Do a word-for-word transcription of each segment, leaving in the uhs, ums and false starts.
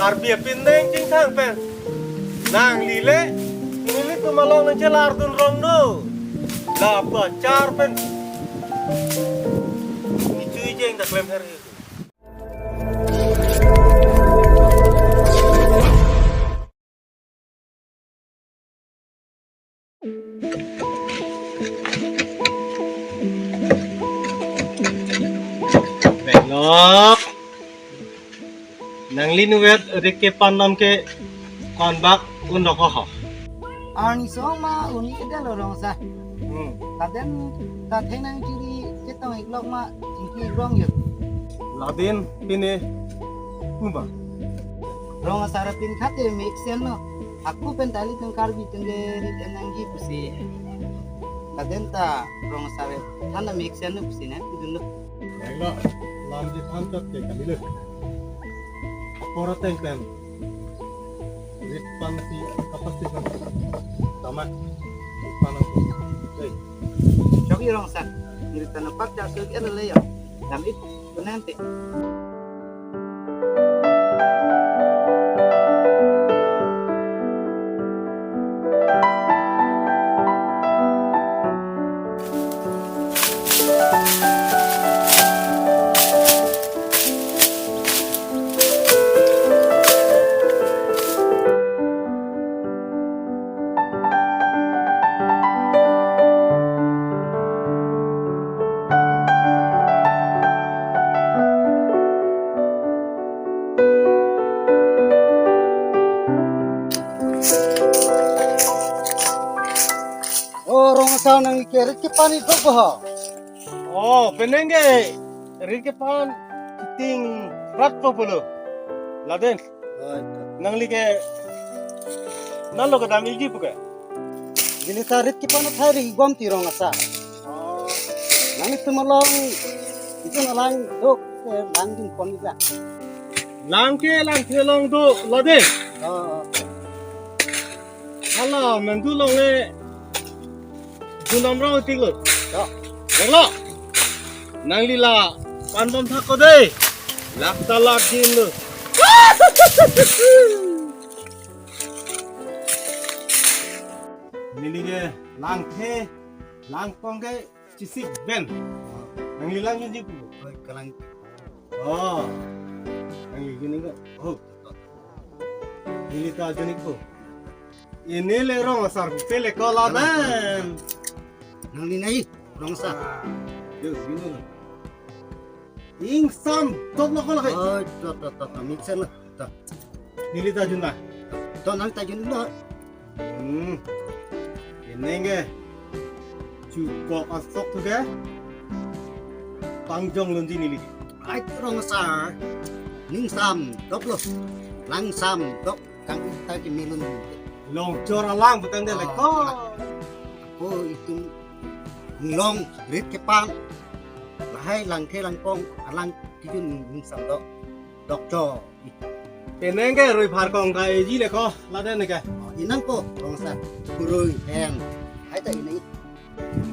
Karbi apindeng chingthang pen nangli le, nelitum along nangchelardun rong no. La pachar pen nichui jeng ta klem her. Benglok. Nangli nuvet rit kepan nam ke konbak un-ok ho. Arni song ma un-ik det lo rong asar. Hmm. Laden ta theng nangchiri chetong iklok ma chingki rong yo. Laden pine kuma. Rong asar apin khate mek sen lo. Ako pen ta ilitum Karbi atum ke rit nangji pusi. Laden ta rong asar than mek sen lo pusi nangdun lo. Benglok, lam di than chot ke kali le. Apor ateng pen rit pan si kapasik nang. Tama. Rit pan nang. Hei. Chok i rong asar. Rit tan pak chak suk en le yo. Dam ik. Kunante. O rong asar, nangli ke rit kepan idok bo ha? O, penang ke rit kepan ting rat po pulo. Laden. Oi, to. Nangli ke nalo kedam ikji pu ke? Neli ta rit kepan athai ri igom ti rong asar. O. Nanglitum along, itum alang do, eh, langdun pon ikla. Lang ke lang ke long do, laden. O, o. Hala, mandu long le dunam rong tik lo. Ya. Benglok. Nangli la pan bom thak ko dei. Lak ta lak din lo. Neli ke lang the, lang pong ke chisik pen. Nangli lang jin ji pu. Oi, kalang. O. Nangli jin ko. O. Neli ta jin ko. Ini le rong asar pele ko laden. Nangli nai rong asar. Yo, gini. Ingsam, top lo ko lagi. Oi, to, to, to, to, mixer lo. To. Neli ta jun na. To, nang ta jun lo. Hmm. Ini ke. Chukok asok tu ke. Pangjong lunji neli. Ai, rong asar. Ingsam, top lo. Langsam, top. Kang ta ke milun. Long chor alang putang de le ko. Ko itum long rit kepan. Lahai lang the lang pong alang kijun ingsam dok. Dok cho. Penang ke rui phar kong ka eji le ko. Laden ke. O, inang ko rong asar. Kurui hen. Hai ta ini.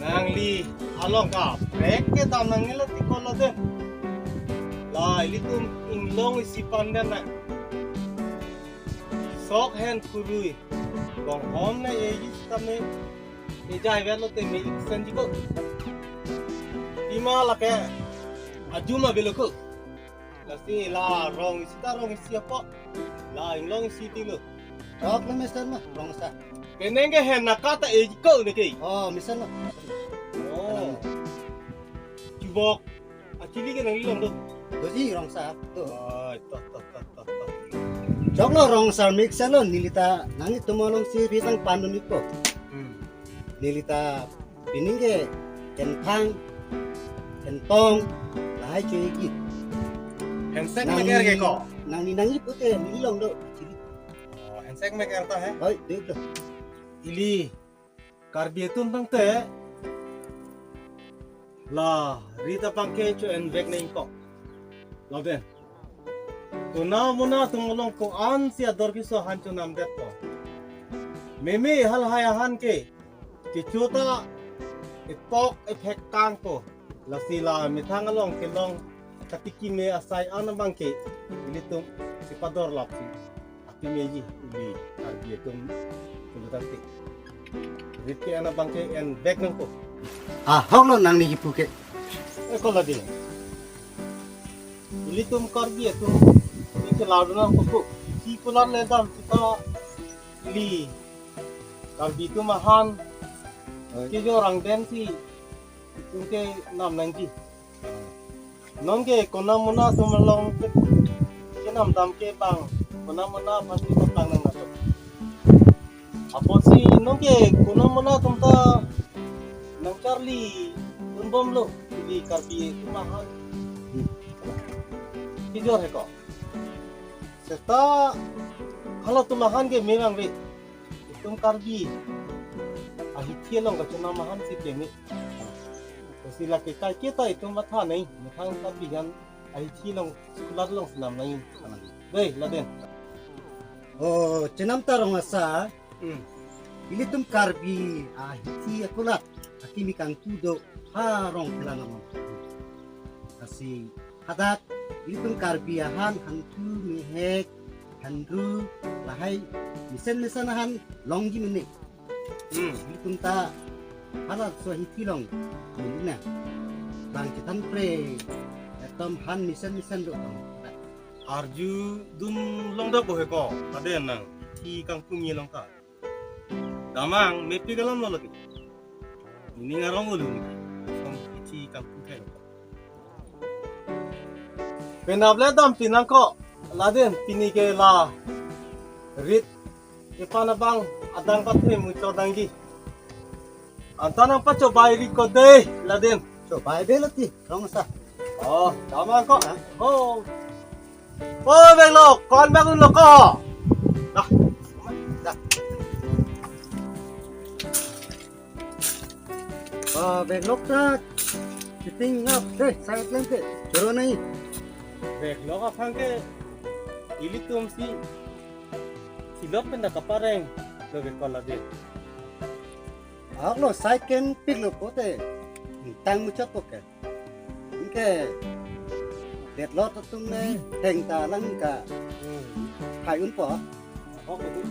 Nangli along kaprek kedam nangli la tik ko laden. La ilitum inglong isi panden na. Sok hen kurui. Bonghom na eji sitame. Ejai vet lote me iksan ji ko. Pima lake ajuma belo ko. Lasi la rong isi ta rong isi apo. La inglong isi ti lo. Rok lo mesen lo, rong asar. Penang ke hen naka ta eji ko ne ke. O, mesen lo. O. Chubok. Actually ke nangli long do. Doji rong asar. To. Oi, to, to, to, to, to. Chok lo rong asar mixer lo, neli ta nanglitum along si rit nang pandun ik po. Hmm. Neli ta pining ke kenthang, kentong, lahai cho ikji. Hensek nangli, meker ke ko? Nangli nangji pute, neli long do. Chili. O, hensek meker ta he? Oi, dek lo. Ili Karbi atum tangte la rit abang ke cho-en vek nang ko. Lapen. Tuna muna atum along ko-an si ador keso han chonam det ko. Meme halahai ahan ke. Kecho ta etok ephek kang ko. Lasi la methang along kelong Kati keme asai an abang ke ilitum si pador lapsi. Api meji ili Karbi atum tulu tangte. Rit ke an abang ke en bek nangpo. Ah, hok lo nangli kipu ke. Eh, ko la ding. Ilitum Karbi atum ini ke ladu nangpo. Si kular ledam sita ili Karbi atum ahan. Oi. Kejor angdeng si itum ke nam nangji. Non ke konam mona atum along ke, kenam dam ke bang, konam mona pasti bang nang nato. Apotsi non ke konam mona atum ta nangcharli unbomlo, ili Karbi atum ahan. Kejor he ko. Seta halatum ahan ke memang ve. Itum Karbi ahithi along kachenam ahan si keme. Lasi lake kaiketa itum matha nai, methang Karbi ahan ahithi along school along chenam nai. Dei, laden. Oh, chenam ta rong asa. Hmm. Ilitum Karbi ahithi akulat akimi kangtu do ha rong kelang amang. Lasi hadak ilitum Karbi ahan hangtu mehek, handru, lahai mesen mesen ahan longji mene. Hmm. Ilitum ta halaso ahithi along mene na. Bang chethan pre, etum han mesen mesen do tong. Arju dun long dak bo he ko, laden nang, hithi kangtu me along ta. Damang, mepik alam lo lagi. Ini ngarong ulu ni. Song hithi kangtu thek. Penap le dampi nangkok. Laden pini ke la rit kepan abang adang pathe muchot nangji. Anta nangpachobai ri ko dei, laden. Chobai be lo ti, rong asa. Oh, damang kok. Ha? Oh. Oh, bag lo, kon bag lo ko. Dah. Dah. Ah, bag lo ta. Sitting up dei, side lang ke. Choro nai. Bag lo aphan ke ilitum si silop pen da kapareng lo ke ko laden. Ahok lo, side ken pik lo pote. Tang muchot po ke. Anke det lo atum ne heng ta lang ka. Hmm. Hai unpo. Okay.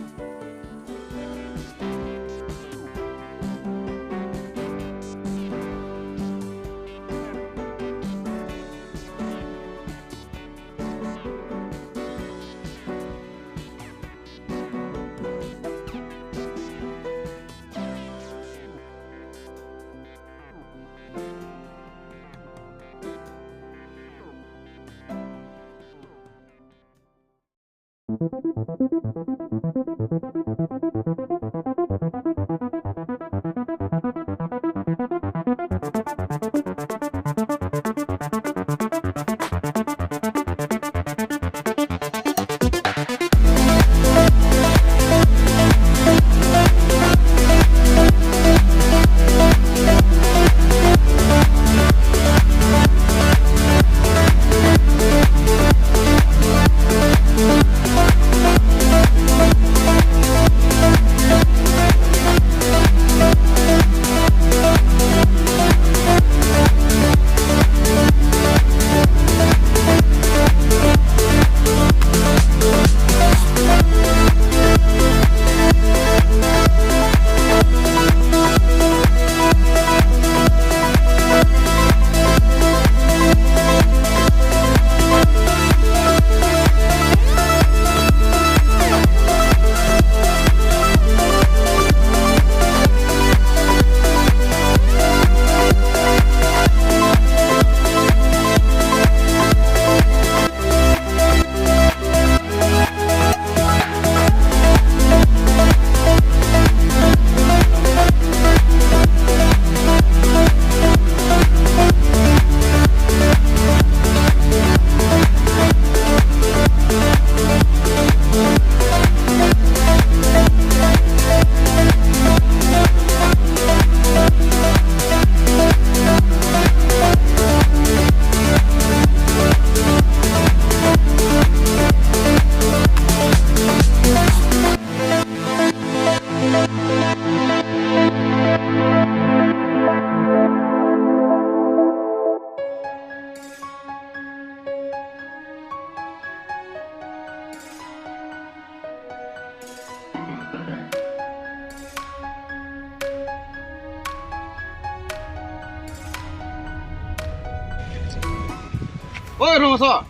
Oi, Rongso.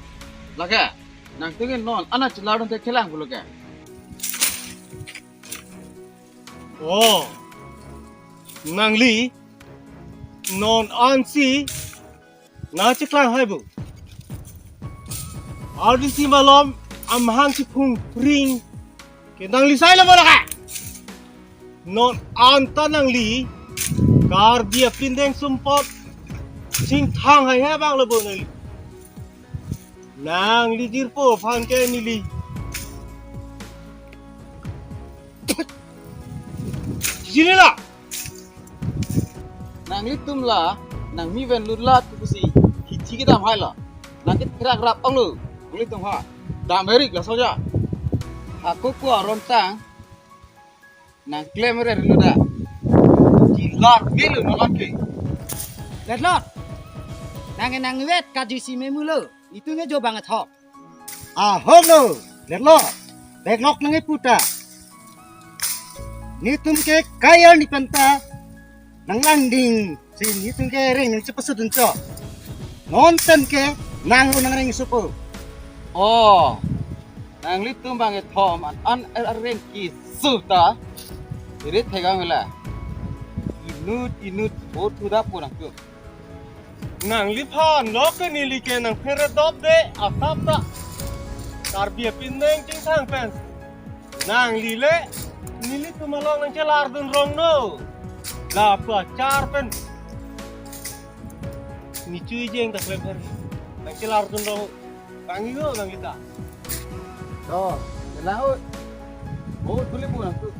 Lake. Nangtum ke non an chelardunde kelang pulo ke. Oh. Nangli non ansi nangcheklang hai bo. Ardi si malom amahang si phung pring ke nangli sai lo bo lake. Non anta nangli Karbi apindeng sumpot singthang hai he bang lo bo nangli. Nangli jirpo aphan ke neli. Sini la. Nanglitum la nangmi ven lutlat pusi hithi kedam hai lo. Nangketherak rap onglo. Nanglitum ha. Dam erik laso aja. Ako ko aron tang. Nangklem re rilo da. Jilar melo nonke. Letlot. Nang nang vet kaji si memulo. Itu nge jo banget ho. Ahok lo. Letlot. Beklok nang iputa. Netum ke kaya ni penta. Nang langding. Si netum ke reng nang cepesut unco. Nonten ke nang nang reng supo. Oh. Nanglitum bang ethom an an er areng kisu ta. Iri thegang la. Inut inut bot huda pu nangtum. Nangliphan lo ke neli ke nangphere dop de asap ta. Karbi apindeng chingthang pen. Nangli le nelitum along nangchelardun rong no. Lapu achar pen. Ni chui jeng ta klem her. Nangchelardun rong. Pangi go nangli ta. Oh, kelang oi. Oh, tuli pu nangtum.